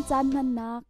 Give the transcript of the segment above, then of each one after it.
caan hmannak.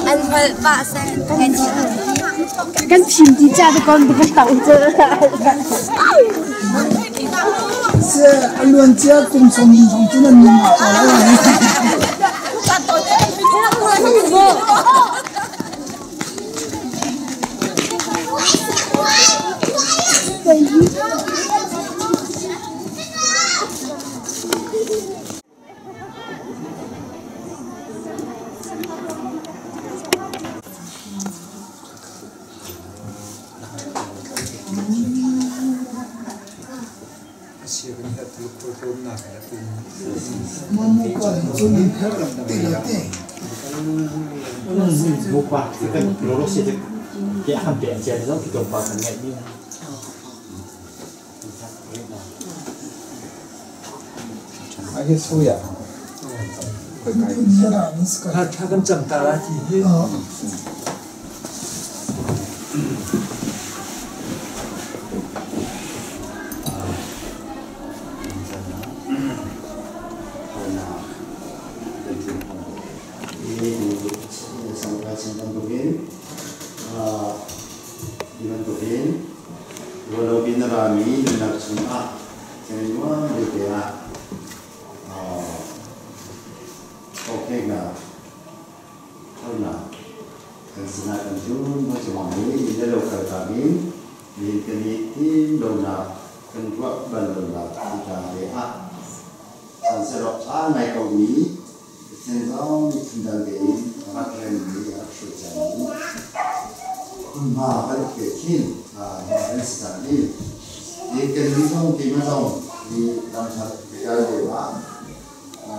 An holh pah seh. Kan thim ti ca te kon kan tang cu. Se a luan cia kum som hong cu nan ning ko. Thla kan cam ta la ti hi. Hi bantukin ruahlopi na rami nunnak chungah nuam te ah kokneknak tholnak kan sinah kan zun mo chuang hi le lo kal ta in ni kan i tim lonak kan ruah bal lonak ti te ah sanserok a ngai ko mi Pathian zong nih phundang tein a rak remmi a rak hruai cangmi hmunhma kan pe khin kan si cang i hi kannih zong keimah zong hi lamhlat ka kal lio ah a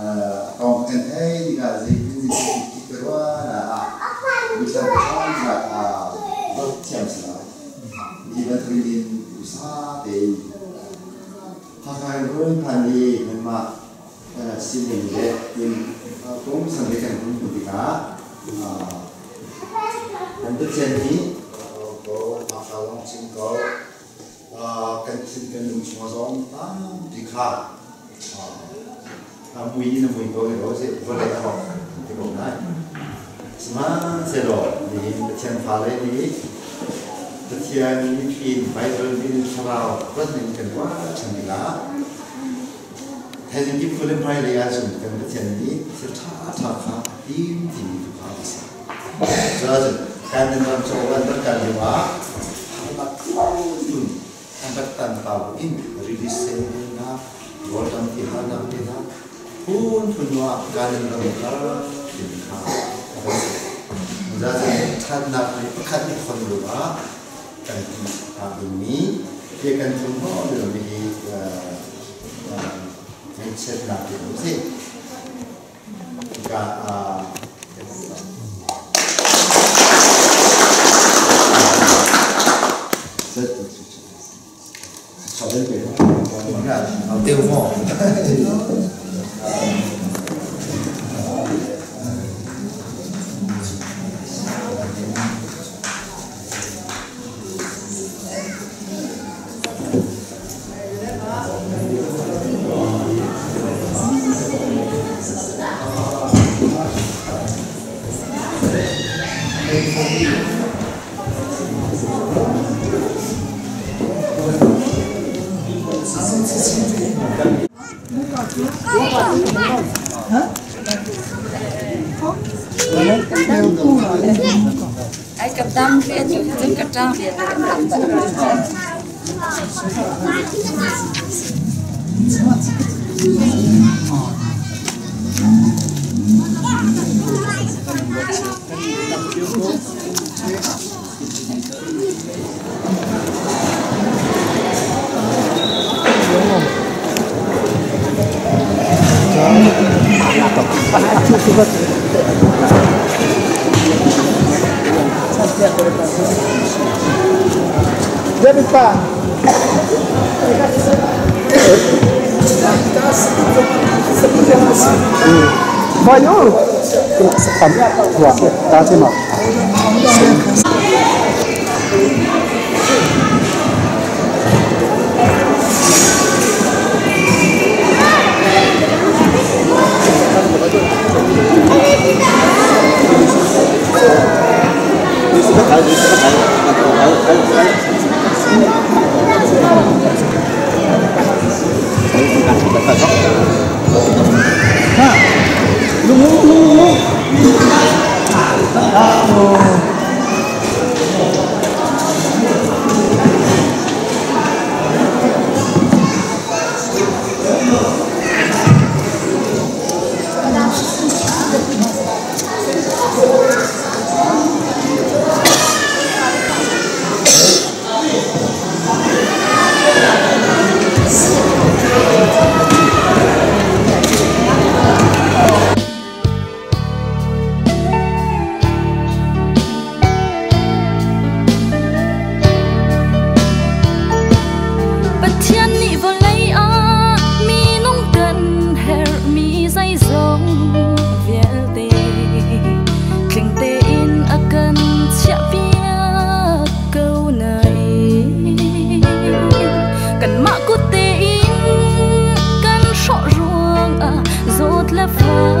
kong kan theih tikah zeitin ti ka ruah na ah mithlam ka ah ruat thiam si lo. Hi bantuk in usa tein Hakha in run phan i nanmah sining le in pungsan le kan hun hmuh tikah kan Pathian nih ko Hakha lawng chim ko kan thin kan lung chung zong tampi kha a mui in a mui ko i ro si vawlei a rawk ti ko lai. Sihmanhsehlaw nihin Pathian fale nih Pathian mithin Bible min thlarau rat ning kan ruah ṭhan tikah thaizing kip le hmailei ahcun kan Pathian nih thil ṭhaṭha kha a tim timi tu kha a si. Cun kan ram caw an rak kal lio ah harnak phunphun an rak tan pau in rili sen na rawlṭam ti harnak te hna phunphun ah Kanan ram kal timi kha a kan si. Zazen ṭhatnak nih pakhat nih khon lu ah kan ti dingmi hi kan thum hnawh mi hi ngaihchiatnak ti um si. Hika Tiêu mỏ. Ai ka dam ve cu cun ka ṭang ve te. Pathian nih vawlei ah minung kan herhmi zeizong vialte tling tein a kan chiahpiak ko nain kanmah kut tein kan hrawh ruangah zawt le fah.